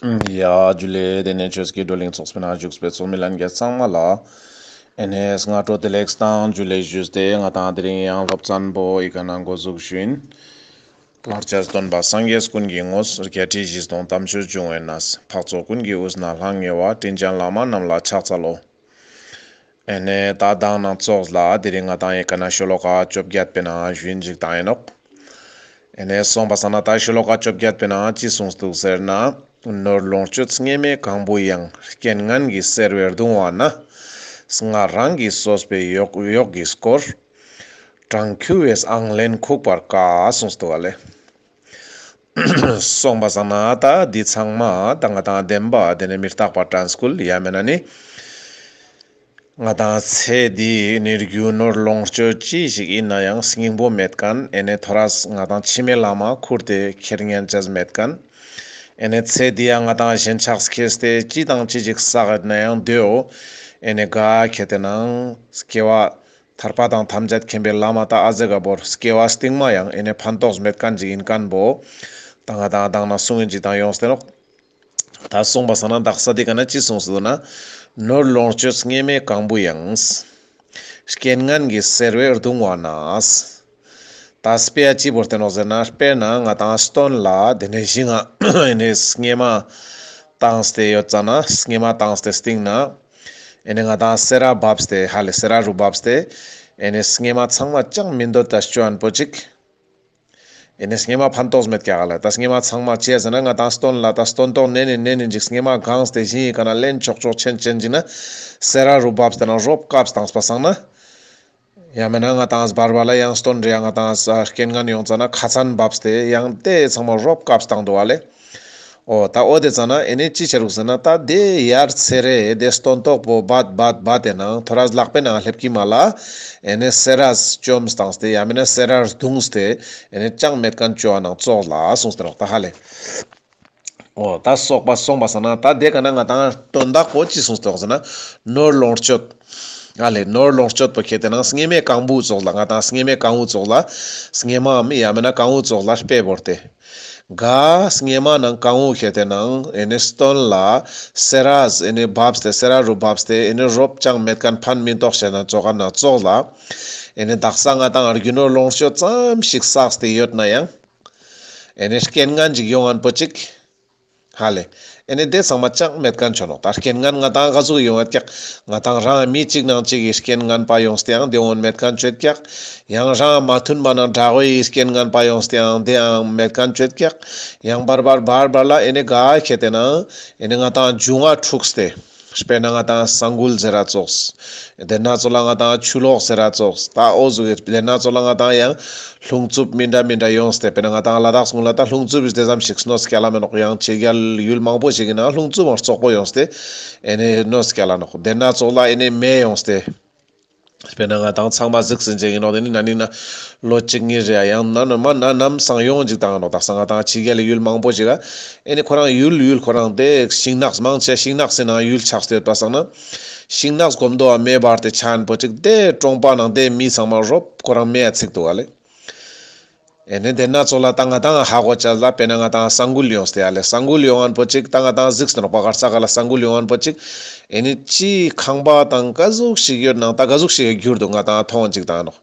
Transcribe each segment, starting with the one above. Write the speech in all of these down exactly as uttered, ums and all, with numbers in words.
ཡ་ཇུ་ལེ། དེ་ནས་ཆོས་ཀྱི་བགྲོ་གླེང་ཚོགས་པའི་ནང་བཞུགས་པའི་ཚོགས་མི་ལྷན་རྒྱས་ཚང་མ་ལ་ཨེ་ནས་སྔ་དྲོ་བདེ་ལེགས་དང་ཇུ་ལེ་ཞུས་ཏེ། ང་དང་དེ་རིང་ཡང་སློབ་ཚན་པོ་ཨི་ཀ་ནང་འགོ་འཛུགས་ཞུ་ཡིན། བར་ཆད་སྟོན་པ་སངས་རྒྱས་ཀུན་གྱི་དངོས། བརྒྱད་ཁྲི་བཞི་སྟོང་དམ་ཆོས་འབྱུང་བའི་གནས། འཕགས་ཚོགས་ཀུན་གྱི་དབུས་ན་ལྷང་ངེ་བ། དྲིན་ཅན་བླ་མ་རྣམས་ལ་ཕྱག་འཚལ་ལོ། ཨེ་ནས་ད་མདང་ནང་ཚོགས་ལ་དེ་རིང་ང་དང་ཨི་ཀ་ནང་ཤོ་ལོ་ཀ་བཅོ་བརྒྱད་པའི་ནང་ཞུ་ཡིན་ཅིག་དང་ཡིན་ནོག་ཨེ་ནས་སོང་པ་སང་ན་ད་ཤོ་ལོ་ཀ་བཅོ་བརྒྱད་པའི་ནང་ཅི་གསུངས་འདུག་ཟེར་ན། ནོར་ལོངས་སྤྱོད་ངེས་མེད་གང་བུ་ཡང་། རྐྱེན་ངན་གྱིས་གསེར་བས་གདུང་བ་ན། སྔར་རང་གིས་གསོས་པའི་གཡོག་གཡོག་གིས་བསྐོར། གྲང་ཁྱུ་བས་ཨང་ལེན་ཁུག་པར་དཀའ། གསུངས་འདུག་ག་ལེ། སོང་པ་སང་ན་ད་འདི་ཚང་མ་ད་ང་དང་བདེན་པ་དེ་ནས་མི་རྟག་པ་དྲན་སྐུལ་ཡ་མེད་ན་ནི། ང་དང་ཚེ་འདི་ནི་རྒྱུ་ནོར་ལོངས་སྤྱོད་ཅི་ཞིག་ཡིན་ན་ཡང་སྙིང་པོ་མེད་མཁན། ཨེ་ནས་ཐོ་རས་ང་དང་ཕྱི་མའི་ལམ་ཁུར་ཏེ་ཁྱེར་ཉན་ཅེས་མེད་མཁན། ཨེ་ནས་ཚེ་འདི་ཡང་ང་དང་ཞེན་ཆགས་སྐྱེས་ཏེ་ཅི་དང་ཅི་ཞིག་བསགས་ཡོད་ན་ཡང་དེའོ་ཨེ་ནས་ག་ཁྱེར་ཏེ་ནང་སྐྱེ་བ་ཐར་པ་དང་ཐམས་ཅད་མཁྱེན་པའི་ལམ་ད་ཨ་ཟེ་ག་བོར་སྐྱེ་བ་སྟིང་མ་ཡང་ཨེ་ནས་ཕན་ཐོགས་མེད་མཁན་ཅིག་ཡིན་མཁན་པོ་ད་ང་དང་མདང་ནང་གསུང་ཡིན་ཅིག་དང་ཡོངས་ཏེ་ནོག་ད་སོང་པ་སང་ན་དག་ས་འདི་ཀ་ན་ཅི་གསུངས་སོང་ན། ནོར་ལོངས་སྤྱོད་ངེས་མེད་གང་བུ་ཡང་། རྐྱེན་ངན་གྱིས་གསེར་བས་གདུང་བ་ན། ད་དཔེ་ཡ་ཅི་བོར་ཏེ་ནོག་ཟེར་ན། དཔེར་ན་ང་དང་སྟོན་ལ་དེ་ནས་ཞིང་ང་ཨེ་ནས་སྙེ་མ་བཏང་སྟེ་ཡོད་ཙ་ན། སྙེ་མ་བཏང་སྟེ་སྟིང་ན་ཨེ་ནས་ང་དང་སེ་ར་བབས་ཏེ་ཧ་ལེ་སེ་ར་རུ་བབས་ཏེ་ཨེ་ནས་སྙེ་མ་ཚང་མ་ཅང་མི་འདོད་ད་སྤྱོད་ཨན་པོ་ཅིག་ཨེ་ནས་སྙེ་མ་ཕན་ཐོགས་མེད་ཀྱག་ལ། ད་སྙེ་མ་ཚང་མ་ཅི་ཡ་ཟེར་ན་ང་དང་སྟོན་ལ་ད་སྟོན་ཐོག་ནས་ནས་ནས་ནས་ཅིག་སྙེ་མ་གང་སྟེ་ཞིང་ངི་ཀ་ན་ལེན་ཆོག་ཆོག་ཆེན་ཆེན་ཅིག་ན་སེ་ར་རུ་བབས་ཏེ་ན་རོབ་བཀབ་བཏང་པ་སང་ན། ཡང་མེད་ན་ང་དང་བར་བར་ལ་ཡང་སྟོན་རེ་ཡང་ང་དང་རྐྱེན་ངན་ཡོང་ཙ་ན་ཁ་ཚན་བབས་ཏེ་ཡང་དེ་ཚང་མ་རོབ་བཀབ་བཏང་འདུག་ག་ལེ། འོ་ད་འོ་དེ་ཙ་ན་ཨེ་ནས་ཅི་ཆ་རུག་ཟེར་ན། ད་དེ་ཡར་ཚེ་རེ་དེ་སྟོན་ཐོག་པོ་བད་བད་བད་དེ་ནང་ཐོ་རས་ལག་པའི་ནང་སླེབས་ཀྱི་མ་ལ། ཨེ་ནས་སེ་ར་བཅོམ་བཏང་སྟེ་ཡང་མེད་ན་སེ་ར་བརྡུངས་ཏེ་ཨེ་ནས་ཅང་མེད་མཁན་བཅོ་བ་ནང་ཙོགས་ལ་གསུངས་ཏེ་ནོག་ད་ཧ་ལེ། འོ་ད་སོགས་པ་སོང་པ་སང་ན་ད་དེ་ཀ་ན་ང་དང་དོན་དག་པོ་ཅི་གསུངས་ཏེ་ནོག་ཟེར་ན། ནོར་ལོངས་སྤྱོད། ཨ་ལེ་ནོར་ལོངས་སྤྱོད་པོ་ཁྱེར་ཏེ་ནང་སྙེ་མའི་གང་བུ་ཙོགས་ལ་ང་དང་སྙེ་མའི་གང་བུ་ཙོགས་ལ། སྙེ་མའམ་ཡང་མེད་ན་གང་བུ་ཙོགས་ལ་དཔེ་བོར་ཏེ། ག་སྙེ་མ་ནང་གང་བུ་ཁྱེར་ཏེ་ནང་ཨེ་ནས་སྟོན་ལ་སེ་ར་ཨེ་ནས་བབས་ཏེ་སེ་ར་རུ་བབས་ཏེ་ཨེ་ནས་རོབ་ཅང་མེད་མཁན་ཕན་མི་ཐོགས་ཤེས་ན་ཙོགས་ན་ཙོགས་ལ། ཨེ་ནས་དག་ས་ང་དང་རྒྱུ་ནོར་ལོངས་སྤྱོད་ཙམ་ཞིག་བསགས་ཏེ་ཡོད་ན་ཡང་ཨེ་ནས་རྐྱེན་ངན་ཅིག་ཡོང་ངན་པོ་ཅིག་ཧ་ལེ། ཨེ་ནས་དེ་ཚང་མ་ཅང་མེད་མཁན་ཆོ་ནོག་ད་རྐྱེན་ངན་ང་དང་ག་ཟུག་ཡོང་ཡོད་ཀྱག་ང་དང་རང་མི་གཅིག་ནང་གཅིག་གི་རྐྱེན་ངན་པ་ཡོངས་ཏེའང་དེ་འོན་མེད་མཁན་ཆོད་ཀྱག་ཡང་རང་མ་མཐུན་པ་ནང་དགྲ་བོའི་རྐྱེན་ངན་པ་ཡོངས་ཏེའང་དེའང་མེད་མཁན་ཆོད་ཀྱག་ཡང་བར་བར་བར་བར་ལ་ཨེ་ནས་ག་ཁྱེར་ཏེ་ན་ཨེ་ནས་ང་དང་འབྱུང་བ་འཁྲུགས་ཏེ། དཔེར་ན་ང་དང་ས་འགུལ་ཟེར་ར་ཙོགས། དེ་ན་ཙོགས་ལ་ང་དང་ཆུ་ལོག་ཟེར་ར་ཙོགས། ད་འོ་ཟུག་གི་དེ་ན་ཙོགས་ལ་ང་དང་ཡང་རླུང་འཚུབ་མི་འདྲ་མི་འདྲ་ཡོངས་ཏེ། དཔེར་ན་ང་དང་ལ་དྭགས་སྔོན་ལ་ད་རླུང་འཚུབ་བིས་དེ་ཙམ་ཞིག་གནོད་སྐྱེལ་ལ་མེ་ནོག་ཡང་ཕྱི་རྒྱལ་ཡུལ་མང་པོ་ཞིག་གི་ནང་རླུང་འཚུབ་མང་རྩོག་པོ་ཡོངས་ཏེ་ཨེ་ནས་གནོད་སྐྱེལ་ལ་ནོག་དེ་ན་ཙོགས་ལ་ཨེ་ནས་མེ་ཡོངས་ཏེ། དཔེར་ན་ང་དང་ཚང་མ་གཟིགས་ཟིན་ཅིག་ཡིན་ནོག་དེ་ནི་ན་ནིང་ན་ལོ་གཅིག་གཉིས་རེ་ཡང་ན་ན་མ་ན་ནམ་སང་ཡོང་ཅིག་བཏང་ནོག་དག་ས་ང་དང་ཕྱི་རྒྱལ་ཡུལ་མང་པོ་ཞིག་ག་ཨེ་ནི་ཁོ་རང་ཡུལ་ཡུལ་ཁོ་རང་དེ་ཤིང་ནགས་མང་ཆེ་ཤིང་ནགས་སི་ནང་ཡུལ་ཆགས་ཏེ་ཡོད་པ་སང་ན། ཤིང་ནགས་གོམ་དོ་བ་མེ་འབར་ཏེ་ཆ་ཡིན་པོ་ཅིག་དེ་གྲོང་པ་ནང་དེ་མི་ཚང་མ་རོབ་ཁོ་རང་མེ་ཡ་ཚིག་འདུག་ག་ལེ། ཨེ་ནི་དེ་ན་ཙོགས་ལ་ད་ང་དང་ཧ་གོ་ཅ་ལ་དཔེར་ན་ང་དང་ས་འགུལ་ཡོངས་ཏེ་ཡ་ལེ། ས་འགུལ་ཡོང་ངན་པོ་ཅིག་ད་ང་དང་གཟིགས་ཏེ་ནོག་པ་གར་ས་ག་ལ་ས་འགུལ་ཡོང་ངན་པོ་ཅིག་ཨེ་ནི་ཅི་ཁང་པ་དང་ག་ཟུག་ཞིག་ཡོད་ནང་ད་ག་ཟུག་ཞིག་གི་འགྱུར་འདུག་ང་དང་མཐོང་ཅིག་བཏང་ནོག་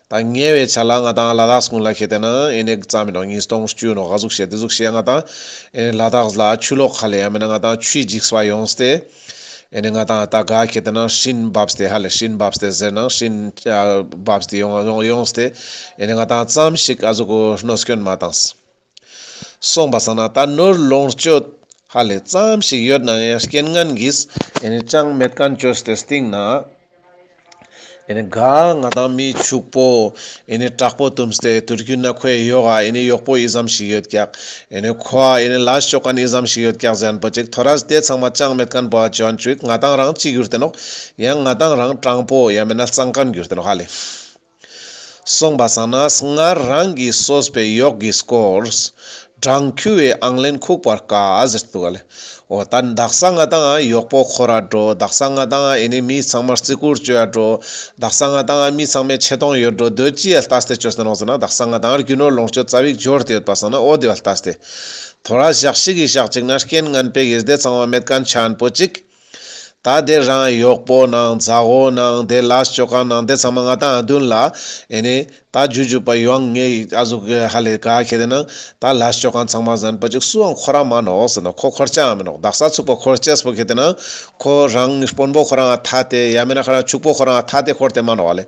ད་ཉེ་བའི་ཆ་ལ་ང་དང་ལ་དྭགས་སྔོན་ལ་ཁྱེར་ཏེ་ན་ཨེ་ནི་ཙམ་མི་ནོག་ཉིས་སྟོང་བཅུ་ནོག་ག་ཟུག་ཞིག་དེ་ཟུག་ཞིག་ང་དང་ཨེ་ནི་ལ་དྭགས་ལ་ཆུ་ལོག་ཧ་ལེ་ཡང་མེད་ན་ང་དང་ཆུའི་འཇིགས་པ་ཡོངས་ཏེ། ཨེ་ནི་ང་དང་ད་ག་ཁྱེར་ཏེ་ན་ཤིང་བབས་ཏེ་ཧ་ལེ་ཤིང་བབས་ཏེ་ཟེར་ན་ཤིང་ཨ་བབས་ཏེ་ཡོང་ཡོང་ཡོངས་ཏེ། ཨེ་ནི་ང་དང་ཙམ་ཞིག་ཨ་ཟུག་གོ་གནོད་སྐྱོན་མ་བཏང་། སོང་པ་སང་ན་ད་ནོར་ལོངས་སྤྱོད་ཧ་ལེ་ཙམ་ཞིག་ཡོད་ན་ཡང་རྐྱེན་ངན་གྱིས་ཨེ་ནི་ཅང་མེད་མཁན་བཅོས་ཏེ་སྟིང་ན། ཨེ་ནི་ག་ང་དང་མི་ཕྱུག་པོ་ཨེ་ནི་དྲག་པོ་བཏུམས་ཏེ་དུར་རྒྱུན་ན་ཁོའི་ཡོག་ག་ཨེ་ནི་ཡོག་པོ་ཨི་ཙམ་ཞིག་ཡོད་ཀྱག་ཨེ་ནི་ཁོ་ཨེ་ནི་ལ་ཤོག་མཁན་ཨི་ཙམ་ཞིག་ཡོད་ཀྱག་ཟེར་ན་པོ་ཅིག་ཐོ་རས་དེ་ཚང་མ་ཅང་མེད་མཁན་པོ་ཨ་ཅོན་ཅུག་ང་དང་རང་ཅིག་གྱུར་ཏེ་ནོག་ཡང་ང་དང་རང་དྲང་པོ་ཡང་མེད་ན་གཙང་མཁན་གྱུར་ཏེ་ནོག་ཧ་ལེ། སོང་པ་སང་ན་སྔར་རང་གིས་གསོས་པའི་ཡོག་གིས་བསྐོར། གྲང་ཁྱུ་བས་ཨང་ལེན་ཁུག་པར་དཀའ་ཟེར་འདུག་ག་ལེ། འོ་ད་དག་ས་ང་དང་ཡོག་པོ་ཁོ་ར་འགྲོ། དག་ས་ང་དང་ཨེ་ནི་མི་ཚང་མ་རྩི་བཀུར་བཅོ་ཡ་འགྲོ། དག་ས་ང་དང་མི་ཚང་མའི་ཆེ་མཐོང་ཡོད་འགྲོ་དོ་ཅི་ཡ་ལྟས་ཏེ་བཅོས་ཏེ་ནོག་ཟེར་ན་དག་ས་ང་དང་རྒྱུ་ནོར་ལོངས་སྤྱོད་ཙ་བིག་འབྱོར་ཏེ་ཡོད་པ་སང་ན་འོ་དེ་བ་ལྟས་ཏེ། ཐོ་རས་ཞག་ཞིག་གི་ཞག་ཅིག་ན་རྐྱེན་ངན་པའི་གིས་དེ་ཚང་མ་མེད་མཁན་ཆ་ཁན་པོ་ཅིག་ད་དེ་རང་གཡོག་པོ་ནང་མཛའ་བོ་ནང་དེ་ལས་ཅོ་མཁན་ནང་དེ་ཚང་མ་ང་ཏང་མདུན་ལ་ཨེ་ནི་ད་ཇུ་ཇུ་པ་ཡོང་ངེ་ཨ་ཟུག་ཧ་ལེ་ག་ཁེ་དེ་ན་ད་ལས་ཅོ་མཁན་ཚང་མ་ཟན་པ་ཅིག་སུའང་འཁོར་ར་མ་ནོག་ཟེར་ན་ཁོ་འཁོར་ཆ་མི་ནོག་དག་ས་ཚུགས་པ་འཁོར་ཆས་པོ་ཁེ་དེ་ན་ཁོ་རང་དཔོན་པོ་ཁོ་རང་ཐ་དེ་ཡ་མེད་ན་ཁོ་རང་ཕྱུག་པོ་ཁོ་རང་ཐ་དེ་འཁོར་ཏེ་མ་ནོག་ཨ་ལེ།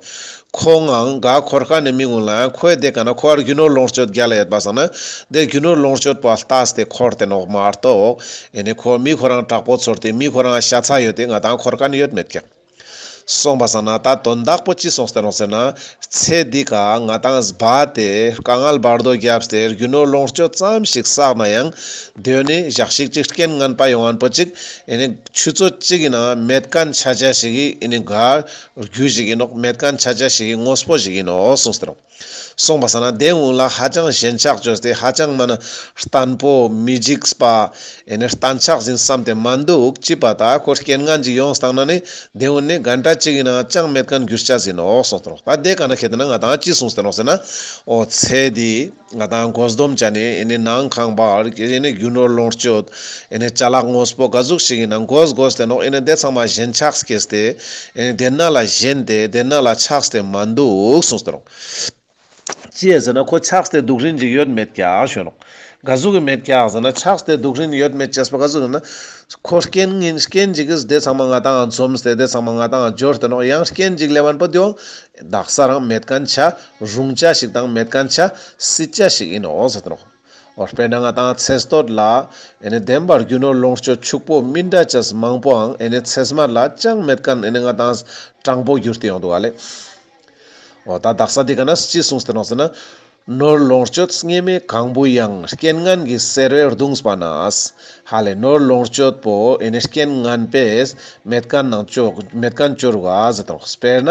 ཁོ་ངང་ག་འཁོར་མཁན་ནི་མི་ཀུན་ལ་ཡང་ཁོའི་དེ་ཀ་ན་ཁོ་ཨར་རྒྱུ་ནོར་ལོངས་སྤྱོད་རྒྱལ་ལ་ཡོད་པ་སང་ན་དེ་རྒྱུ་ནོར་ལོངས་སྤྱོད་པོ་ལྟས་ཏེ་འཁོར་ཏེ་ནོག་མ་གཏོགས་ཨེ་ནི་ཁོ་མི་ཁོ་རང་དྲག་པོ་ཚོར་ཏེ་མི་ཁོ་རང་ཤ་ཚ་ཡོད་དེ་ང་ཏང་འཁོར་མཁན་ཡོད་མེད་ཀྱག་སོང་པ་སང་ན་ད་དོན་དག་པོ་ཅི་སོང་སྟེ་ནོག་ཟེར་ན། ཚེ་འདི་ཀ་ང་ཏང་སྦ་སྟེ་དཀའ་ངལ་བར་དོ་བརྒྱབ་སྟེ་རྒྱུ་ནོར་ལོངས་སྤྱོད་ཙམ་ཞིག་བསགས་ན་ཡང་དེ་ནི་ཞག་ཞིག་ཅིག་རྐྱེན་ངན་པ་ཡོང་ངན་པོ་ཅིག་ཨེ་ནི་ཆུ་ཚོད་གཅིག་ཡིན་ན་མེད་མཁན་ཆ་ཆ་ཞིག་གི་ཨེ་ནི་ག་རྒྱུ་ཞིག་ཡིན་ནོག་མེད་མཁན་ཆ་ཆ་ཞིག་གི་དངོས་པོ་ཞིག་ཡིན་ནོག་སོང་སྟེ་ནོག་སོང་པ་སང་ན་དེ་གུན་ལ་ཧ་ཅང་ཞེན་ཆགས་བཅོས་ཏེ་ཧ་ཅང་མ་ན་བརྟན་པོ་མི་འཇིགས་པ་ཨེ་ནི་བརྟན་ཆགས་ཡིན་བསམ་སྟེ་མ་འདུག་ཅི་པ་ད་ཁོ་རྐྱེན་ངན་ཅིག་ཡོང་སྟེ་ན་ནི་དེ་གུན་ནི་གན་ཏྲ་ཅིག་ཡིན་ན་ཅང་མེད་མཁན་འགྱུར་ཆ་ཟིན་ནོག་སོང་སྟེ་ནོག་ད་དེ་ཀ་ན་ཁེ་དེ་ན་ང་ཏང་ཅི་གསུངས་ཏེ་ནོག་ཟེར་ན། འོ་ཚེ་འདི་ང་ཏང་དགོས་འདོམས་བྱ་ནི་ཨེ་ནི་ནང་ཁང་པར་ཨེ་ནི་རྒྱུ་ནོར་ལོངས་སྤྱོད་ཨེ་ནི་ཅ་ལག་དངོས་པོ་ག་ཟུག་ཞིག་ཡིན་ན་དགོས་དགོས་ཏེ་ནོག་ཨེ་ནི་དེ་ཚང་མ་ཞེན་ཆགས་སྐྱེས་ཏེ་ཨེ་ནི་དེ་ན་ལ་ཞེན་ཏེ་དེ་ན་ལ་ཆགས་ཏེ་མ་འདུག་གསུངས་ཏེ་ནོག་ཅི་ཡ་ཟེར་ན་ཁོ་ཆགས་ཏེ་སྡུག་རིན་ཅིག་ཡོད་མེད་ཀྱག་ཞུ་ནོག་ག་ཟུག་གི་མེད་ཀྱག་ཟེར་ན་ཆགས་ཏེ་སྡུག་རིན་ཡོད་མེད་ཅེས་པ་ག་ཟུག་ཟེར་ན། ཁོ་རྐྱེན་ངན་རྐྱེན་ཅིག་གིས་དེ་ཚང་མ་ང་ཏང་འཛོམས་ཏེ་དེ་ཚང་མ་ང་ཏང་འབྱོར་ཏེ་ནོག་ཡང་རྐྱེན་ཅིག་ལས་བན་པོ་དེའོ་དག་ས་རང་མེད་མཁན་ཆ་རུང་ཆ་ཞིག་དང་མེད་མཁན་ཆ་སྲིད་ཆ་ཞིག་ཡིན་ནོག་ཟེར་ཏེ་ནོག་འོ་དཔེར་ན་ང་ཏང་ཚེ་སྟོད་ལ་ཨེ་ནི་བདེན་པར་རྒྱུ་ནོར་ལོངས་སྤྱོད་ཕྱུག་པོ་མི་འདྲ་ཆ་མང་པོའང་ཨེ་ནི་ཚེ་སྨད་ལ་ཅང་མེད་མཁན་ཨེ་ནི་ང་ཏང་དྲང་པོ་གྱུར་ཏེ་ཡོང་འདུག་ཨ་ལེ། འོ་ད་དག་ས་འདི་ཀ་ན་ཅི་གསུངས་ཏེ་ནོག་ཟེར་ན། ནོར་ལོངས་སྤྱོད་རྙེད་མེད་གང་བུ་ཡང་། རྐྱེན་ངན་གྱི་སེར་བས་བརྡུངས་པ་ན། ཧ་ལེ་ནོར་ལོངས་སྤྱོད་པོ་ཨེ་ནི་རྐྱེན་ངན་པས་མེད་མཁན་ནང་ཅོ་མེད་མཁན་ཅོ་རུག་ག་ཟེར་ཏེ་ནོག་དཔེར་ན་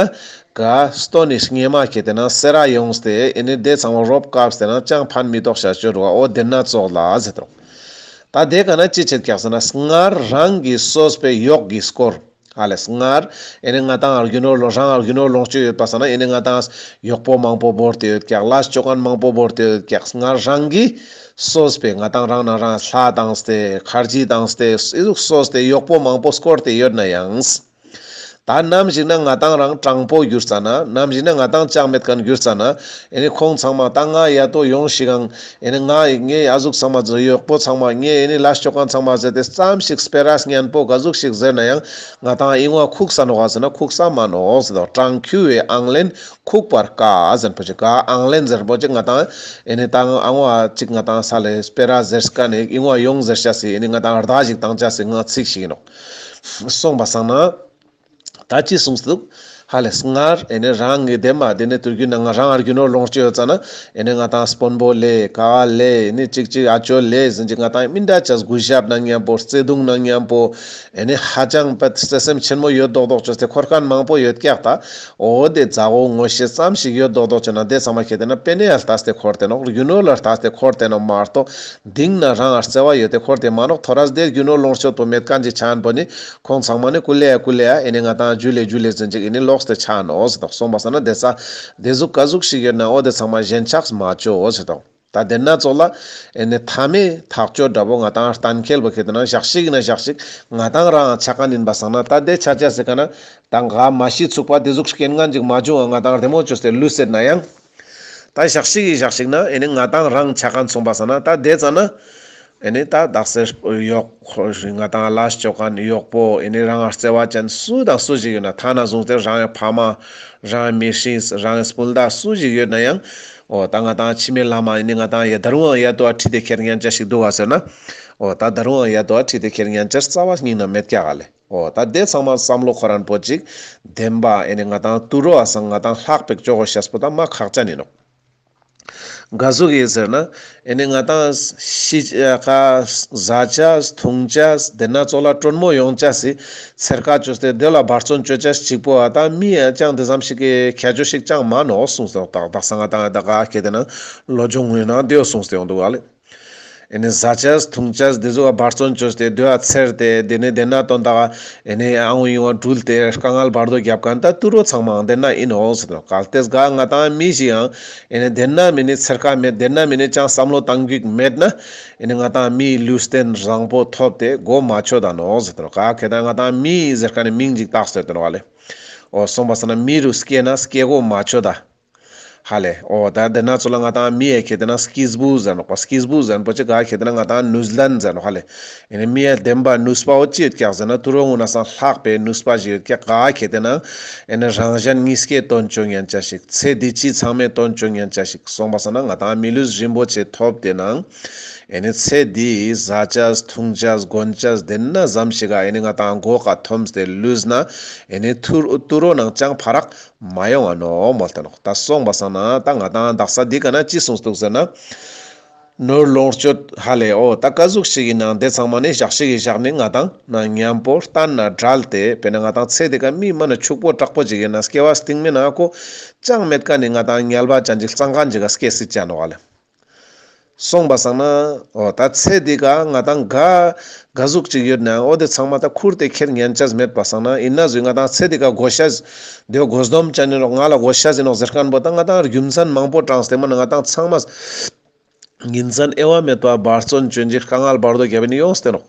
ག་སྟོན་ནི་སྙེ་མ་ཁེ་དེ་ན་སེ་ར་ཡོངས་ཏེ་ཨེ་ནི་དེ་ཚང་མ་རོབ་བཀབ་སྟེ་ན་ཅང་ཕན་མི་ཐོགས་ཤ་ཅོ་རུག་ག་འོ་དེ་ན་ཙོགས་ལ་ཟེར་ཏེ་ནོག་ད་དེ་ཀ་ན་ཅི་བྱེད་ཀྱག་ཟེར་ན་སྔར་རང་གིས་གསོས་པའི་གཡོག་གི་སྐོར། ཧ་ལེ་སྔར་ཨེ་ནི་ང་ཏང་རྒྱུ་ནོར་ལོ་རང་རྒྱུ་ནོར་ལོངས་སྤྱོད་ཡོད་པ་སང་ན་ཨེ་ནི་ང་ཏང་གཡོག་པོ་མང་པོ་བོར་ཏེ་ཡོད་ཀྱག་ལས་ཅོ་མཁན་མང་པོ་བོར་ཏེ་ཡོད་ཀྱག་སྔར་རང་གིས་གསོས་པའི་ང་ཏང་རང་ན་རང་ལྷ་བཏང་སྟེ་ཁར་ཇི་བཏང་སྟེ་ཨི་ཟུག་གསོས་ཏེ་གཡོག་པོ་མང་པོ་བསྐོར་ཏེ་ཡོད་ན་ཡང་། ད་ནམ་ཞིག་ན་ང་ཏང་རང་དྲང་པོ་གྱུར་ཙ་ན་ནམ་ཞིག་ན་ང་ཏང་ཅང་མེད་མཁན་གྱུར་ཙ་ན་ཨེ་ནི་ཁོང་ཚང་མ་ད་ང་ཡ་ཏོ་ཡོང་ཞིག་ཨང་ཨེ་ནི་ང་ངའི་ཨ་ཟུག་ཚང་མ་ཡོག་པོ་ཚང་མ་ངའི་ཨེ་ནི་ལས་ཅོ་མཁན་ཚང་མ་ཟེར་ཏེ་ཙམ་ཞིག་སྤེ་ར་སྙན་པོ་ག་ཟུག་ཞིག་ཟེར་ན་ཡང་ང་ཏང་ཨིན་བ་ཁུག་ས་ནོག་ག་ཟེར་ན་ཁུག་ས་མ་ནོག་ཟེར་དོ། གྲང་ཁྱུ་བའི་ཨང་ལེན་ཁུག་པར་དཀའ་ཟེར་པོ་ཅིག་ག་ཨང་ལེན་ཟེར་པོ་ཅིག་ང་ཏང་ཨེ་ནི་ད་ཨང་བ་ཅིག་ང་ཏང་ས་ལེ་སྤེ་ར་ཟེར་སྐ་ནི་ཨིན་བ་ཡོང་ཟེར་ཤ་སི་ཨེ་ནི་ང་ཏང་རྡ་ཞིག་བཏང་ཅ་སི་ང་ཚིག་ཞིག་ཨིན་ནོག་སོང་པ་སང་ན། ད་ཅི་གསུངས་འདུག་ཧ་ལེ་སྔར་ཨེ་ནི་རང་གི་དེ་མ་དེ་ནི་དུས་རྒྱུན་ན་ང་རང་ཨར་རྒྱུ་ནོར་ལོངས་སྤྱོད་ཡོད་ཙ་ན་ཨེ་ནི་ང་ཏང་དཔོན་པོ་ལེ་ག་ལེ་ཨེ་ནི་ཅིག་ཅིག་ཨ་ཅོ་ལེ་ཟིན་ཅིག་ང་ཏང་མི་འདྲ་ཅས་གུས་ཞབས་ན་མཉམ་པོ་བརྩེ་དུང་ན་མཉམ་པོ་ཨེ་ནི་ཧ་ཅང་པད་བརྩེ་སེམས་ཆེན་མོ་ཡོད་མདོག་མདོག་ཅོས་ཏེ་འཁོར་མཁན་མང་པོ་ཡོད་ཀྱག་ད། འོ་དེ་མཛའ་བོ་ངོ་ཤེས་ཙམ་ཞིག་ཡོད་མདོག་མདོག་ཅོས་ན་དེ་ཚང་མ་ཁེ་དེ་ན་པེ་ནེ་ལ་ལྟས་ཏེ་འཁོར་ཏེ་ནོག་རྒྱུ་ནོར་ལ་ལྟས་ཏེ་འཁོར་ཏེ་ནོག་མ་གཏོགས་དེང་ན་རང་ཨར་བརྩེ་བ་ཡོད་དེ་འཁོར་ཏེ་མ་ནོག་ཐོ་རས་དེ་རྒྱུ་ནོར་ལོངས་སྤྱོད་པོ་མེད་མཁན་ཅིག་ཆ་ཨན་པོ་ནི། ཁོང་ཚང་མ་ནི་ཀུ་ལེ་ཡ་ཀུ་ལེ་ཡ་ཨེ་ནི་ང་ཏང་ཇུ་ལེ་ཇུ་ལེ་ཟིན་ཅིག་ཨེ་ནི་ལོག་སྟེ་ཆ་ནོག་ཟེར་དོག་སོང་པ་སང་ན་དེ་ས་དེ་ཟུག་ག་ཟུག་ཞིག་ཡོད་ན་འོ་དེ་ཚང་མ་ཞེན་ཆགས་མ་ཅོ་ཟེར་དོག་ད་དེ་ན་ཙོགས་ལ་ཨེ་ནི་མཐའ་མའི་ཐག་གཅོད་འདྲ་པོ་ང་ཏང་གཏན་འཁེལ་པོ་ཁེ་དེ་ན་ཞག་ཞིག་ན་ཞག་ཞིག་ང་ཏང་རང་ཆ་མཁན་ཡིན་པ་སང་ན་ད་དེ་ཆ་ཆ་ཟེར་ག་ན་ད་ང་མ་ཤི་ཚུག་པ་དེ་ཟུག་རྐྱེན་ངན་ཅིག་མ་བྱུང་བ་ང་ཏང་རྡེ་མོ་ཅོས་ཏེ་ལུས་ཟེར་ན་ཡང་། ད་ཞག་ཞིག་གི་ཞག་ཞིག་ན་ཨེ་ནི་ང་ཏང་རང་ཆ་མཁན་སོང་པ་སང་ན་ད་དེ་ཙ་ན་ཨེ་ནི་ད་དག་སེ་གཡོག་ང་ཏང་ལས་ཅོ་མཁན་གཡོག་པོ་ཨེ་ནི་རང་བརྩེ་བ་ཅན་སུ་དང་སུ་ཞིག་ཡོད་ན་ཐ་ན་བཟུང་སྟེ་རང་ཕ་མ་རང་མི་ཤིས་རང་སྤུན་ཟླ་སུ་ཞིག་ཡོད་ན་ཡང་འོ་ད་ང་ཏང་ཕྱི་མའི་ལམ་ཨེ་ནི་ང་ཏང་ཡ་ད་རུང་ཡ་དོ་ཁྲིད་དེ་ཁྱེར་ཉན་ཅ་ཞིག་འདུག་ག་ཟེར་ན་འོ་ད་ད་རུང་ཡ་དོ་ཁྲིད་དེ་ཁྱེར་ཉན་ཅ་རྩ་བ་ཉིད་ན་མེད་ཀྱག་ག་ལེ། འོ་ད་དེ་ཚང་མ་བསམ་བློ་འཁོར་རན་པོ་ཅིག་བདེན་པ་ཨེ་ནི་ང་ཏང་དུ་རོ་ཨ་སང་ང་ཏང་ལྷག་པེག་ཅོ་གོ་ཤེས་པོ་ད་མ་ཁག་ཅན་ཡིན་ནོག་ག་ཟུག་གི་ཟེར་ན་ཨེ་ནི་ང་ཏང་ཤི་ཁ་ཟ་ཅས་འཐུང་ཅས་དེ་ན་ཙོགས་ལ་དྲོན་མོ་ཡོང་ཅས་སི་ཚེར་ཁ་ཅོས་ཏེ་དེ་ལ་འབད་བརྩོན་ཅོ་ཅས་ཅིག་པོ་ཨ་ད་མི་ཡ་ཅང་དེ་ཙམ་ཞིག་གི་ཁྱད་ཆོས་ཤིག་ཅང་མ་ནོག་གསུངས་ཏེ་ད་དག་ས་ང་ཏང་ད་ག་ཁེ་དེ་ན་བློ་སྦྱོང་ངུས་ན་དེའོ་གསུངས་ཏེ་ཡོང་འདུག་ག་ལེ། ཨེ་ནེ་ཟ་ཅེས་འཐུང་ཅེས་དེ་ཟུག་ག་འབད་བརྩོན་བཅོས་ཏེ་དེ་བ་ཚེར་ཏེ་དེ་ནེ་དེ་ན་དོན་དག་ཨེ་ནེ་ཨང་ཡོང་བ་དྲུལ་ཏེ་དཀའ་ངལ་བར་དོ་རྒྱབ་མཁན་ད་ཏུ་རོ་ཚང་མའང་དེ་ན་ཨིན་ནོག་ཟེར་ནོག། གལ་ཏེ་ག་ང་ཏང་མི་ཞིག་ཡང་ཨེ་ནེ་དེ་ན་མི་ནེ་ཚེར་ཁ་མེད་དེ་ན་མི་ནེ་ཅང་བསམ་བློ་བཏང་རྒྱུ་མེད་ན་ཨེ་ནེ་ང་ཏང་མིའི་ལུས་རྟེན་བཟང་པོ་ཐོབ་སྟེ་གོ་མ་ཆོད་ད་ནོག་ཟེར་ནོག། གལ་ཏེ་ང་ཏང་མི་ཟེར་མཁན་ནི་མིང་ཅིག་བཏགས་ཏེ་ཡོད་ནོག་ལེ། འོ་སོང་པ་སང་ན་མི་རུ་སྐྱེས་ན་སྐྱེ་གོ་མ་ཆོད་ད། ཧ་ལེ། འོ་ད་དེ་ན་ཚོ་ལ་ང་ཏང་མི་ཡ་ཁེ་ཏེ་ན་སྐྱེས་བུ་ཟེར་ནོག་པ། སྐྱེས་བུ་ཟེར་པོ་ཅི་ག་ཁེ་ཏེ་ན་ང་ཏང་ནུས་ལྡན་ཟེར་ནོག་ཧ་ལེ། ཨེ་ནེ་མི་ཡ་བདེན་པ་ནུས་པ་འོ་ཅི་ཡོད་ཀྱག་ཟེར་ན་ཏུ་རོ་ངུ་ན་སང་ལྷག་པའི་ནུས་པ་ཞིག་ཡོད་ཀྱག། ག་ཁེ་ཏེ་ན་ཨེ་ནེ་རང་གཞན་གཉིས་ཀའི་དོན་བཅོ་ཉན་ཅེས་ཤིག། ཚེ་འདི་ཕྱི་ཚང་མའི་དོན་བཅོ་ཉན་ཅེས་ཤིག། སོང་པ་སང་ན་ང་ཏང་མི་ལུས་རིན་པོ་ཆེ་ཐོབ་སྟེ་ནང་ཨེ་ནེ་ཚེ་འདི་ཟ་ཅེས་འཐུང་ཅེས་གོན་ཅེས་དེ་ན་ཙམ་ཞིག་ག་ཨེ་ནེ་ང་ཏང་གོ་ཁ་འཐོམས་ཏེ་ལུས་ན་ཨེ་ནེ་ཏུ་རོ་ཏུ་རོ་ནང་ཅང་ཕ་རག་མ་ཡོང་ང་ནོག་མོལ་ཏེ་ནོག། ད་སོང་པ་སང་ན་ད་ང་ཏང་དག་ས་འདི་ཀ་ན་ཅི་གསུངས་འདུག་ཟེར་ན། ནོར་ལོངས་སྤྱོད་ཧ་ལེ་འོ་ད་ཀ་ཟུག་ཞིག་ཡིན་ནང་དེ་ཚང་མ་ནི་ཞག་ཞིག་གི་ཞག་ནི་ང་ཏང་ན་མཉམ་པོ་བསྟན་ན་བྲལ་ཏེ་དཔེར་ན་ང་ཏང་ཚེ་འདི་ཀ་མི་མ་ན་ཕྱུག་པོ་དྲག་པོ་ཅིག་ཡིན་ན་སྐྱེ་བ་སྟིང་མའི་ནང་ཁོ་ཅང་མེད་མཁན་ནི་ང་ཏང་ཉལ་བ་ཅན་ཅིག་གཙང་མཁན་ཅིག་ག་སྐྱེ་སྲིད་ཅ་ནོག་ལེ། སོང་པ་སང་ན་འོ་ད་ཚེ་འདི་ཀ་ང་ཏང་ག་ག་ཟུག་ཅིག་ཡོད་ནའང་འོ་དེ་ཚང་མ་ད་ཁུར་ཏེ་ཁྱེར་ཉན་ཅེས་མེད་པ་སང་ན་ཡིན་ན་ཟུག་ང་ཏང་ཚེ་འདི་ཀ་དགོས་ཤེས་དེ་དགོས་སྡོམ་ཅན་ཡིན་ནོག། ང་ལ་དགོས་ཤེས་ཡིན་ནོག་ཟེར་མཁན་པོ་ད་ང་ཏང་རྒྱུ་མཚན་མང་པོ་དྲངས་ཏེ་མ་ན་ང་ཏང་ཚང་མ་ཉིན་མཚན་དབྱེ་བ་མེད་པ་འབད་བརྩོན་བཅོ་ཡིན་ཅིག་དཀའ་ངལ་བར་དོ་རྒྱབ་ནི་ཡོངས་ཏེ་ནོག།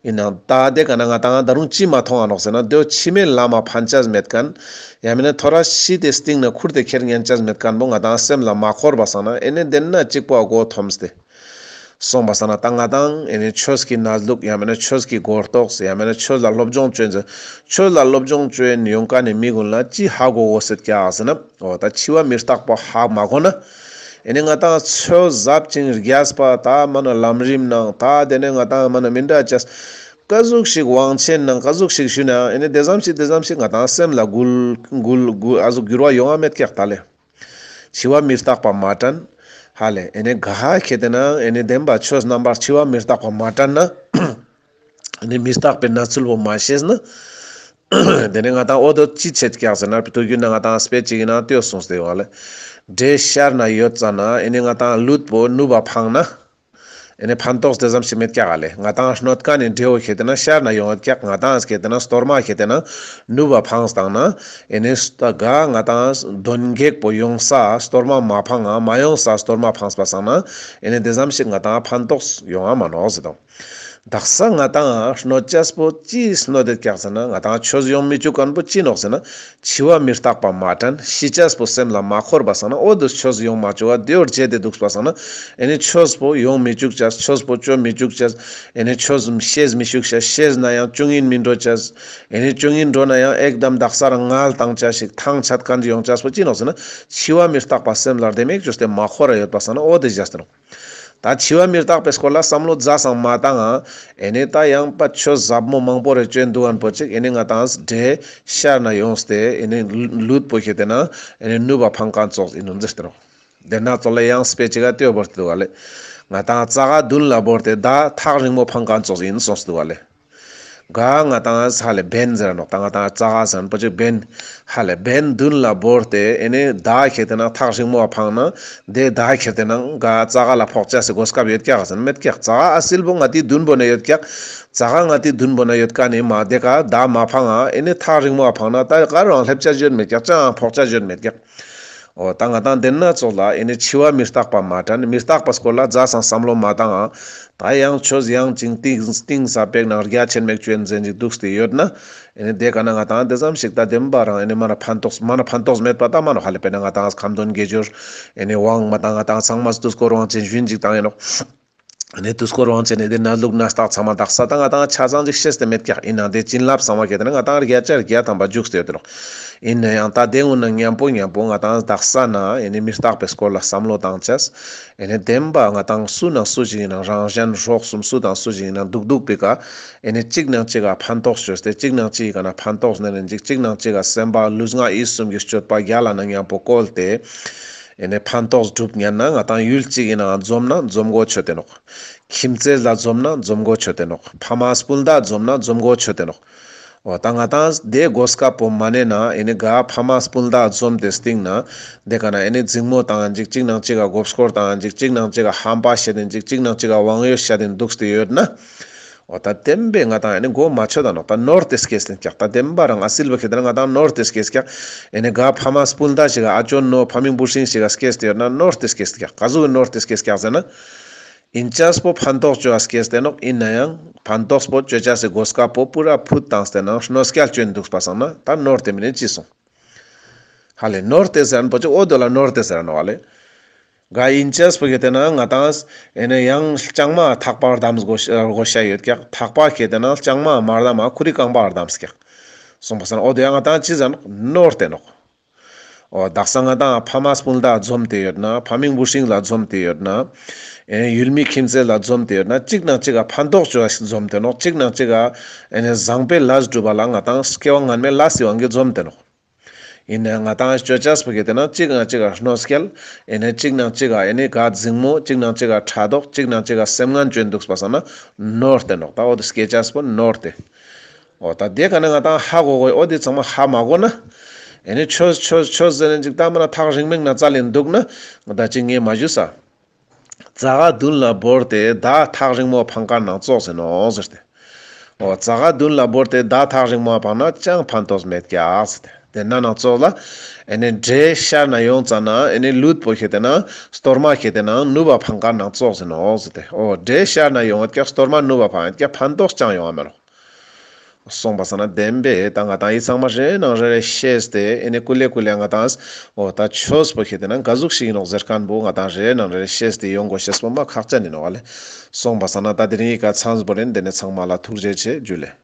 ཡིན་ནའང་ད་དེ་ཀ་ན་ང་ཏང་ད་རུང་ཅི་མ་མཐོང་ང་ནོག་ཟེར་ན་དེ་ཕྱི་མའི་ལམ་མ་ཕན་ཅེས་མེད་མཁན། ཡང་མིན་ན་ཐོ་རས་ཤི་སྟེ་སྟིང་ན་ཁུར་ཏེ་ཁྱེར་ཉན་ཅེས་མེད་མཁན་པོ་ང་ཏང་སེམས་ལ་མ་འཁོར་བ་སང་ན་ཨེ་ནེ་དེ་ན་གཅིག་པོ་གོ་འཐོམས་ཏེ། སོང་པ་སང་ན་ད་ང་ཏང་ཨེ་ནེ་ཆོས་ཀྱི་གནས་ལུགས་ཡང་མིན་ན་ཆོས་ཀྱི་གོ་རྟོགས་ཡང་མིན་ན་ཆོས་ལ་སློབ་སྦྱོང་བཅོ་ཡིན་ཟེར། ཆོས་ལ་སློབ་སྦྱོང་བཅོ་ཡིན་ཡོང་མཁན་ནི་མི་ཀུན་ལ་ཅི་ཧ་གོ་འོ་སེད་ཀྱག་ཟེར་ན། འོ་ད་འཆི་བ་མི་རྟག་པ་ཧ་མ་གོ་ན། ཨེ་ནེ་ང་ཏང་ཆོས་ཟབ་ཅིང་རྒྱས་པ་ད་མ་ན་ལམ་རིམ་ནང་ད་དེ་ནེ་ང་ཏང་མ་ན་མི་འདྲ་ཅེས་ཀ་ཟུག་ཞིག་དབང་ཆེན་ནང་ཀ་ཟུག་ཞིག་ཞུས་ན་ཨེ་ནེ་དེ་ཙམ་ཞིག་དེ་ཙམ་ཞིག་ང་ཏང་སེམས་ལ་འགུལ་འགུལ་འགུལ་ཨ་ཟུག་འགྱུར་བ་ཡོང་ང་མེད་ཀྱག་ད་ལེ། འཆི་བ་མི་རྟག་པ་མ་དྲན། ཧ་ལེ་ཨེ་ནེ་ག་ཧ་ཁེ་ཏེ་ན་ཨེ་ནེ་བདེན་པ་ཆོས་རྣམ་པར་འཆི་བ་མི་རྟག་པ་མ་དྲན་ན། ཨེ་ནེ་མི་རྟག་པའི་གནས་ཚུལ་བོ་མ་ཤེས་ན། དེ་ནེ་ང་ཏང་འོ་དོ་ཅི་ཆེད་ཀྱག་ཟེར་ན་དུས་རྒྱུན་ན་ང་ཏང་དཔེ་ཅིག་ཡིན་ན་ལྟོས་སོང་སྟེ་ཡོང་ལེ། འདྲེ་ཤར་ན་ཡོད་ཙ་ན་ཨེ་ནེ་ང་ཏང་ལུད་པོ་ནུབ་པ་འཕངས་ན། ཨེ་ནེ་ཕན་ཐོགས་དེ་ཙམ་ཞིག་མེད་ཀྱག་ལེ། ང་ཏང་གནོད་མཁན་ནི་འདྲེ་བོ་ཁེ་ཏེ་ན་ཤར་ན་ཡོང་ཡོད་ཀྱག། ང་ཏང་ཁེ་ཏེ་ན་གཏོར་མ་ཁེ་ཏེ་ན་ནུབ་པ་འཕངས་བཏང་ན་ཨེ་ནེ་ད་ག་ང་ཏང་གདོན་བགེགས་པོ་ཡོང་ས་གཏོར་མ་མ་འཕངས་ང་མ་ཡོང་ས་གཏོར་མ་འཕངས་པ་སང་ན་ཨེ་ནེ་དེ་ཙམ་ཞིག་ང་ཏང་ཕན་ཐོགས་ཡོང་ང་མ་ནོག་ཟེར་དང་། དག་ས་ང་ཏང་གནོད་ཅེས་པོ་ཅི་གནོད་དེ་ཀྱག་ཟེར་ན་ང་ཏང་ཆོས་ཡོང་མི་བཅུག་མཁན་པོ་ཅི་ནོག་ཟེར་ན། འཆི་བ་མི་རྟག་པ་མ་དྲན། ཤི་ཅེས་པོ་སེམས་ལ་མ་འཁོར་བ་སང་ན་འོ་དེ་ཆོས་ཡོང་མ་བཅུག་པ་དེ་བོར་བྱས་ཏེ་འདུག་པ་སང་ན་ཨེ་ནེ་ཆོས་པོ་ཡོང་མི་བཅུག་ཅེས་ཆོས་པོ་བཅོ་མི་བཅུག་ཅེས་ཨེ་ནེ་ཆོས་ཤེས་མི་བཅུག་ཅེས་ཤེས་ན་ཡང་བཅུག་ཡིན་མི་འགྲོ་ཅེས་ཨེ་ནེ་བཅུག་ཡིན་འགྲོ་ན་ཡང་ཨེག་དམ་དག་ས་རང་ངལ་བཏང་ཅེས་ཤིག་ཐང་ཆད་མཁན་ཡོང་ཅེས་པོ་ཅི་ནོག་ཟེར་ན་འཆི་བ་མི་རྟག་པ་སེམས་ལ་བདེ་མེད་བཅོས་ཏེ་མ་འཁོར་ར་ཡོད་པ་སང་ན་འོ་དེ་བཞག་སྟེ་ནོག། ད་འཆི་བ་མི་རྟག་པའི་སྐོར་ལ་བསམ་བློ་རྫ་སང་མ་བཏང་ང་། ཨེ་ནེ་ད་ཡང་པ་ཆོས་ཟབ་མོ་མང་པོ་རེ་བཅོས་འདུག་གན་པོ་ཅིག་ཨེ་ནེ་ང་ཏང་འདྲེ་ཤར་ན་ཡོངས་ཏེ་ཨེ་ནེ་ལུད་པོ་ཁེ་ཏེ་ན་ཨེ་ནེ་ནུབ་པ་འཕང་མཁན་ཙོགས་ཡིན་ནོག་ཟེར་ཏེ་ནོག། དེ་ན་ཙོགས་ལ་ཡང་དཔེ་ཅིག་ག་ལྟོས་བོར་ཏེ་འདུག་ག་ལེ། ང་ཏང་ཙ་ག་མདུན་ལ་བོར་ཏེ་ད་ཐག་རིང་མོ་འཕང་མཁན་ཙོགས་ཡིན་སོང་སྟེ་འདུག་ག་ལེ། ག་ང་ཏང་ཧ་ལེ་བེན་ཟེར་ནོག། ད་ང་ཏང་ཙ་ག་ཟེར་ན་པོ་ཅིག་བེན། ཧ་ལེ་བེན་མདུན་ལ་བོར་ཏེ་ཨེ་ནེ་ད་ཁེ་ཏེ་ན་ཐག་རིང་མོ་འཕང་ན་དེ་ད་ཁེ་ཏེ་ན་ག་ཙ་ག་ལ་ཕོག་ཅེས་སི་གོ་སྐབས་ཡོད་ཀྱག་ཟེར་ན་མེད་ཀྱག། ཙ་ག་ཨ་སིལ་བོ་ང་ཏི་མདུན་པོ་ན་ཡོད་ཀྱག། ཙ་ག་ང་ཏི་མདུན་པོ་ན་ཡོད་ཀ་ནི་མ་དེ་ག་ད་མ་འཕང་ང་ཨེ་ནེ་ཐག་རིང་མོ་འཕང་ན་ད་ག་རང་སླེབས་ཅེས་ཡོད་མེད་ཀྱག། ཅང་ཕོག་ཅེས་ཡོད་མེད་ཀྱག། འོ་ད་ང་ཏང་དེ་ན་ཙོགས་ལ་ཨེ་ནེ་འཆི་བ་མི་རྟག་པ་མ་དྲན། མི་རྟག་པ་སྐོར་ལ་རྫ་སང་བསམ་བློ་མ་བཏང་ང་། ད་ཡང་ཆོས་ཡང་ཅིང་གཏིང་གཏིང་ཟབ་པའི་ནང་རྒྱ་ཆེན་མེད་ཅོ་ཡིན་ཟེར་ཅིག་འདུག་སྟེ་ཡོད་ན། ཨེ་ནེ་དེ་ཀ་ན་ང་ཏང་དེ་ཙམ་ཞིག་ད་བདེན་པ་རང་ཨེ་ནེ་མ་ན་ཕན་ཐོགས་མ་ན་ཕན་ཐོགས་མེད་པ་ད་མ་ནོག། ཧ་ལེ་དཔེར་ན་ང་ཏང་ཁ་འདོན་དགེ་སྦྱོར་ཨེ་ནེ་དབང་མ་ཏང་ང་ཏང་ཚང་མ་དུས་འཁོར་དབང་ཆེན་ཞུན་ཅིག་བཏང་ཡིན་ནོག། ཨེ་ནེ་དུས་འཁོར་དབང་ཆེན་ནི་དེ་ན་ལུགས་ན་རྟགས་ཚང་མ་དག་ས་ད་ང་ཏང་ཆ་ཚང་ཅིག་ཤེས་ཏེ་མེད་ཀྱག། ཡིན་ནའང་དེ་བྱིན་རླབས་ཚང་མ་ཁེ་ཏེ་ན་ང་ཏང་བརྒྱ་ཆ་བརྒྱ་ཐམ་པ་འཇུག་སྟེ་ཡོད་དེ་ནོག། ཡིན་ན་ཡང་ད་དེ་འུ་ན་མཉམ་པོ་མཉམ་པོ་ང་ཏང་དག་ས་ན་ཨེ་ནེ་མི་རྟག་པའི་སྐོར་ལ་བསམ་བློ་བཏང་ཅེས། ཨེ་ནེ་བདེན་པ་ང་ཏང་སུ་ན་སུ་ཞིག་ཡིན་ན་རང་གཞན་སྲོག་གསུམ་སུ་དང་སུ་ཞིག་ཡིན་ན་འདུག་འདུག་པའི་ཀ་ཨེ་ནེ་གཅིག་ནང་གཅིག་ག་ཕན་ཐོགས་བཅོས་ཏེ་གཅིག་ནང་གཅིག་ག་ན་ཕན་ཐོགས་ནན་ནན་ཅིག་གཅིག་ནང་གཅིག་ག་སེམས་པ་ལུས་ངག་ཡིད་གསུམ་གྱི་སྤྱོད་པ་རྒྱ་ལ་ན་མཉམ་པོ་བཀོལ་ཏེ་ཨེ་ནེ་ཕན་ཐོགས་སྒྲུབ་ཉན་ན་ང་ཏང་ཡུལ་གཅིག་ཡིན་ནའང་འཛོམས་ན་འཛོམས་གོ་ཆོད་དེ་ནོག། ཁྱིམ་མཚེས་ལ་འཛོམས་ན་འཛོམས་གོ་ཆོད་དེ་ནོག། ཕ་མ་སྤུན་ཟླ་འཛོམས་ན་འཛོམས་གོ་ཆོད་དེ་ནོག། འོ་ད་ང་ཏང་དེ་གོ་སྐབས་པོ་མ་ནེ་ན་ཨེ་ནི་ག་ཕ་མ་སྤུན་ཟླ་འཛོམས་ཏེ་སྟིང་ན་དེ་ཀ་ན་ཨེ་ནི་འཛིང་མོ་བཏང་ཡིན་ཅིག་གཅིག་ནང་གཅིག་ག་མགོ་སྐོར་བཏང་ཡིན་ཅིག་གཅིག་ནང་གཅིག་ག་ཧམ་པ་བཤད་ཡིན་ཅིག་གཅིག་ནང་གཅིག་ག་དབང་ཡོད་བཤད་ཡིན་འདུག་སྟེ་ཡོད་ན། འོ་ད་བདེན་པའི་ང་ཏང་ཨེ་ནི་མགོ་མ་ཆོད་ད་ནོག་ད་ནོར་ཏེ་སྐྱེས་ཏེ་ཀྱག་ད་བདེན་པ་རང་ཨ་སིལ་བ་ཁེ་ཏེ་ན་ང་ཏང་ནོར་ཏེ་སྐྱེས་ཀྱག་ཨེ་ནི་ག་ཕ་མ་སྤུན་ཟླ་ཞིག་ག་ཨ་ཅོ་ནོ་ཕ་མིང་བུ་སྲིང་ཞིག་ག་སྐྱེས་ཏེ་ཡོད་ན་ནོར་ཏེ་སྐྱེས་ཏེ་ཀྱག་ག་ཟུག་གི་ནོར་ཏེ་སྐྱེས་ཀྱག་ཟེར་ན། ཨིན་ཅས་པོ་ཕན་ཐོགས་ཅོ་བ་སྐྱེས་ཏེ་ནོག་ཨིན་ན་ཡང་ཕན་ཐོགས་པོ་ཅོ་ཅས་སི་གོ་སྐབས་པོ་པུ་ར་ཕུད་བཏང་སྟེ་ན་གནོད་སྐྱེལ་ཅོ་ཡིན་འདུག་པ་སང་ན་ད་ནོར་ཏེ་མིན་ནི་ཅི་སོང་། ཧ་ལེ་ནོར་ཏེ་ཟེར་ན་པོ་ཅིག་འོ་དོ་ལ་ནོར་ཏེ་ཟེར་ནོག་ཧ་ལེ། ག་ཨིན་ཅས་པོ་ཁེ་ཏེ་ན་ང་ཏང་ཨེ་ནི་ཡང་ལྕང་མ་ཐག་པ་བརྡམས་དགོས་ཤ་ཡོད་ཀྱག་ཐག་པ་ཁེ་ཏེ་ན་ལྕང་མ་མ་བརྡམས་མ་ཁུ་རི་རྐང་པ་བརྡམས་ཀྱག་སོང་པ་སང་ན་འོ་དོ་ཡང་ང་ཏང་ཅི་ཟེར་ནོག་ནོར་ཏེ་ནོག་འོ་དག་ས་ང་ཏང་ཕ་མ་སྤུན་ཟླ་འཛོམས་ཏེ་ཡོད་ན་ཕ་མིང་བུ་སྲིང་ལ་འཛོམས་ཏེ་ཡོད་ན་ཨེ་ནི་ཡུལ་མི་ཁྱིམ་མཚེས་ལ་འཛོམས་ཏེ་ཡོད་ན་གཅིག་ནང་གཅིག་ག་ཕན་ཐོགས་ཅོ་བ་ཞིག་འཛོམས་ཏེ་ནོག་གཅིག་ནང་གཅིག་ག་ཨེ་ནི་བཟང་པོའི་ལས་སྒྲུབ་པ་ལ་ང་ཏང་སྐྱེ་བ་སྔན་མའི་ལས་སི་དབང་གིས་འཛོམས་ཏེ་ནོག་ཡིན་ནའང་ང་ཏང་ཅོ་ཅས་པོ་ཁེ་ཏེ་ན་གཅིག་ནང་གཅིག་ག་གནོད་སྐྱེལ། ཨེ་ནི་གཅིག་ནང་གཅིག་ག་ཨེ་ནི་ག་འཛིང་མོ་གཅིག་ནང་གཅིག་ག་ཕྲག་དོག་གཅིག་ནང་གཅིག་ག་སེམས་ངན་ཅོ་ཡིན་འདུག་པ་སང་ན་ནོར་ཏེ་ནོག་ད་འོ་དེ་སྐྱེ་ཅས་པོ་ནོར་ཏེ། འོ་ད་དེ་ཀ་ནེ་ང་ཏང་ཧ་གོ་གོ་འོ་དེ་ཚང་མ་ཧ་མ་གོ་ན། ཨེ་ནི་ཆོས་ཆོས་ཆོས་ཟེར་ནི་ཅིག་ད་མ་ན་ཐག་རིང་མིན་ན་ཙལ་ཡིན་འདུག་ན་ད་ཅི་ངས་མ་ཞུས་ས། ཙ་ག་དུན་ལ་བོར་ཏེ་མདའ་ཐག་རིང་མོ་ཕང་ཀ་ནང་ཙོགས་ཡིན་ནོག་ཟེར་ཏེ། འོ་ཙ་ག་དུན་ལ་བོར་ཏེ་མདའ་ཐག་རིང་མོ་ཕང་ན་ཅང་ཕན་ཐོགས་མེད་ཀྱག་ཟེར་ཏེ། དེ་ན་ནང་ཙོགས་ལ་ཨེ་ནི་འདྲེ་ཤར་ནེ་ཡོང་ཙ་ན་ཨེ་ནི་ལུད་པོ་ཁེ་ཏེ་ན་གཏོར་མ་ཁེ་ཏེ་ན་ནུབ་པ་ཕང་ཀ་ནང་ཙོགས་ཡིན་ནོག་ཟེར་ཏེ། འོ་འདྲེ་ཤར་ནེ་ཡོང་ཡོད་ཀྱག་གཏོར་མ་ནུབ་པ་ཕང་ཡོད་ཀྱག་ཕན་ཐོགས་ཅང་ཡོང་བ་མེད་ནོག་སོང་པ་སང་ན་བདེན་པའི་ད་ང་ཏང་འི་ཚང་མ་རེ་ནང་རེ་རེ་ཤེས་ཏེ་ཨེ་ནི་ཀུ་ལེ་ཀུ་ལེ་ང་ཏང་འོ་ད་ཆོས་པོ་ཁེ་ཏེ་ན་ག་ཟུག་ཞིག་ཡིན་ནོག་ཟེར་ཁན་བོ་ང་ཏང་རེ་ནང་རེ་རེ་ཤེས་ཏེ་ཡོང་དགོས་ཤེས་པོ་མ་ཁག་ཅན་ཡིན་ནོག་ལེ། སོང་པ་སང་ན་ད་དེ་རིང་འི་ཀ་ཚང་བོ་ལེན། དེ་ནེ་ཚང་མ་ལ་ཐུགས་རྗེ་ཆེ། ཇུ་ལེ།